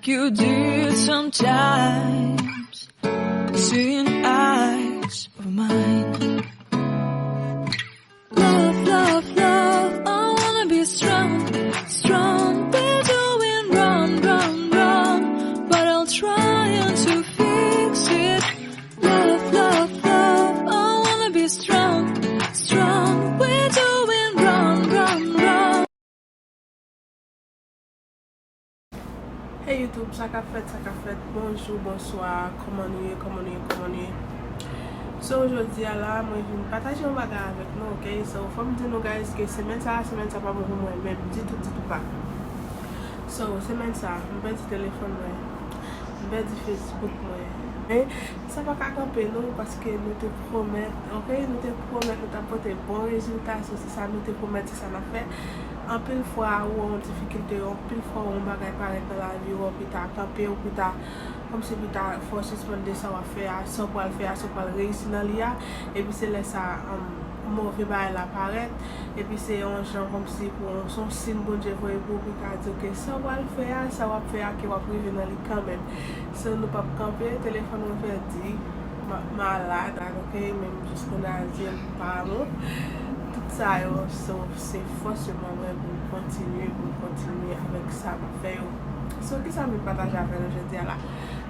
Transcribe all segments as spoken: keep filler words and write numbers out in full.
You do it sometimes, seeing eyes of mine. Love, love, love, I wanna be strong, strong. We're doing wrong, wrong, wrong, but I'll try to fix it. Love, love, love, I wanna be strong, strong. We're doing wrong, wrong, wrong. Hey YouTube, sa k ap fèt, sa k ap fèt? Bonjou, bonswa, kòman nou ye, kòman nou ye, kòman nou ye? So, jodi a la, mwen vin pataje yon bagay avèk nou, ok? So, fò m di nou, guys, ke semèn sa, semèn sa pa bon pou mwen menm, ditou, ditou pa. So, semèn sa, m pèdi telefòn mwen, m pèdi Facebook mwen. Men, sa pa ka kanpe nou, paske nou te pwomèt, ok? Nou te pwomèt nou t ap pote bon rezilta, so, se sa nou te pwomèt, se sa n ap fè. Anpil fwa, ou wè yon difikilte, anpil fwa, yon bagay parèt nan lavi w, ou pita kanpe, ou pita, kòmsi pita fè w sispann de sa w ap fè a, sa w pral fè a, sa w pral reyisi nan li a, epi se lè sa, um, move bagay la parèt, epi se yon jan kòmsi pou, se yon siy Bondye voye pou ou, pou ta di, ok, sa w pral fè a, sa w ap fè a, ke w ap rive nan li kanmenm. So, nou p ap kanpe, telefòn mwen pèdi, m malad, ok, men m jis konn a zye m pa bon. Tout sa yo, so, se fòseman mwen pou m kontinye, pou m kontinye avèk sa m ap fè yo. So, kisa m vin pataje avè nou jodi a la?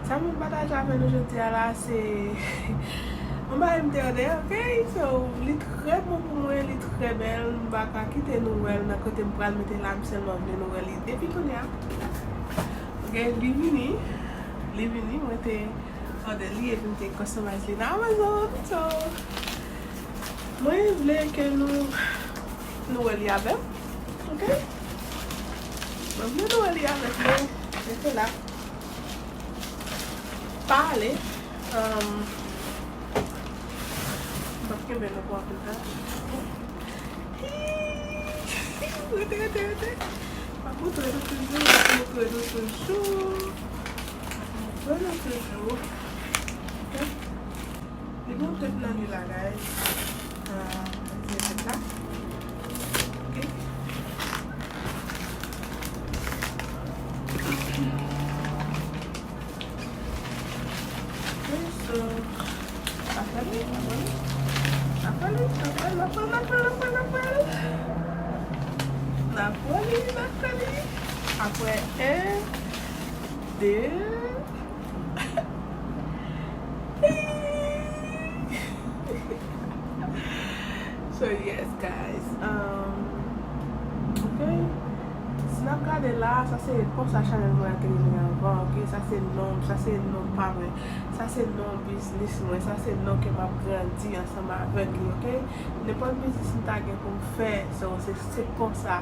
Sa m vin pataje avè nou jodi a la, se yon bagay m te òdè, ok? So, li trè bon pou mwen, li trè bèl, m pa ka kite nou wè l nan kote m pral mete la, m sèlman vle nou wè li. Depi kounye a, ok, li vini, li vini, mwen te òdè li epi m te customize li nan Amazon. So, mwen vle ke nou, nou wè li avè m, ok? Mwen vle nou wè li avèk mwen, rete la. Pa ale. Um, m p ap kenbe nou pou anpil tan. Rete, rete, rete. M ap montre nou toujou, m ap montre nou toujou. M ap montre nou toujou. Ok? Li gen yon tèt nan li la, guys. Ah, mwen tire tèt la. Ok. Ok, so, n ap pran li, n ap pran li. N ap pran li, n ap pran li, n ap pran li, n ap pran li, n ap pran li. N ap pran li, n ap pran li. Apre, en, de. So, yes, guys. Um, ok. Si n ap gade la, sa se konsa chanèl mwen an te rele anvan, ok? Sa se non, sa se non pa mwen. Sa se non biznis mwen. Sa se non ke m ap grandi ansanm avèk li, ok? Nenpòt biznis m ta gen pou m fè, so, se, se konsa.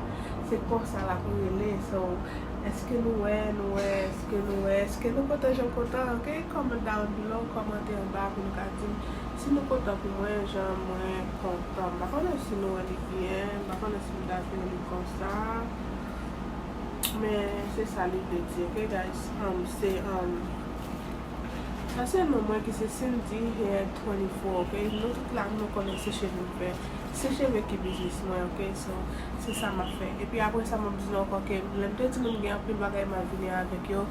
Se konsa l ap rele, so, èske nou wè, nou wè, èske nou wè, èske nou kontan jan m kontan, ok? Comment down below, kòmante anba pou nou ka di m si nou kontan pou mwen, jan mwen kontan. M pa konnen si nou wè li byen, m pa konnen si m ta vle li konsa. Men se sa li vle di, ok, guys? Um, se, um, Sa se non mwen ki se Cindy Hair twenty-four, ok? Nou tout la, nou konnen se cheve m fè. Se cheve ki biznis mwen, ok? So, se sa m ap fè. Epi apre sa, m ap di nou ankò ke lè m te di nou m gen anpil bagay m ap vini avèk yo,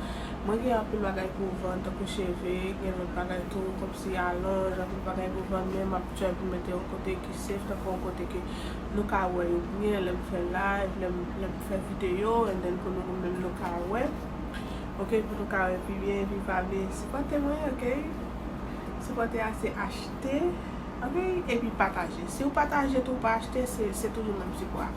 mwen gen anpil bagay pou vann, tankou cheve, gen lòt bagay tou, kòmsi alonj, anpil bagay pou vann, men m ap try pou mete yon kote ki safe, tankou yon kote ke nou ka wè yo byen, lè m fè live, lè m, lè m fè videyo, and then pou nou menm nou ka wè. Ok, pou nou ka wè pi byen, epi pa bliye sipòte mwen, ok? Sipòte a se achte, ok? Epi pataje. Si w pataje tou, w pa achte, se, se toujou menm sipò a.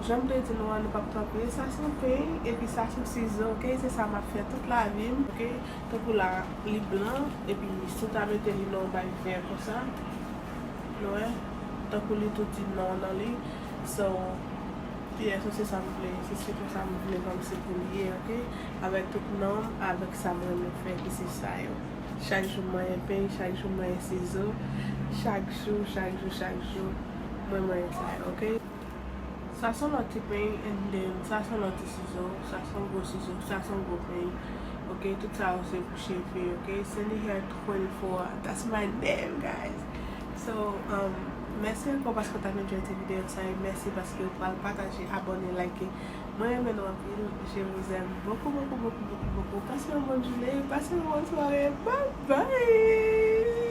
Jan m te di nou an, nou p ap kanpe. Sa se yon peny, epi sa se yon sizo, ok? Se sa m ap fè tout lavi m, ok? Tankou la, li blan, epi si w ta mete li nan yon bay vè konsa, nou wè, tankou li tou di non nan li. So, yeah, so se sa m vle, se, se konsa m vle kòmsi pou l ye, ok? Avèk tout non m, avèk sa m renmen fè, ki se sa yo. Chak jou m manyen peny, chak jou m manyen sizo, chak jou, chak jou, chak jou, mwen manyen sa yo, ok? Sa se yon lòt ti peny, and then sa se yon lòt ti sizo, sa se yon gwo sizo, sa se yon gwo peny. Ok, tout sa yo se pou cheve, ok? Cindy Hair twenty-four, that's my name, guys. So, um, mèsi ankò paske w t ap enjoy ti videyo sa, e mèsi paske w pral pataje, abòne, like, Mwen renmen nou anpil. Je vous aime beaucoup, beaucoup, beaucoup, beaucoup, beaucoup. Pase yon bòn jounen, pase yon bòn sware. Bye bye!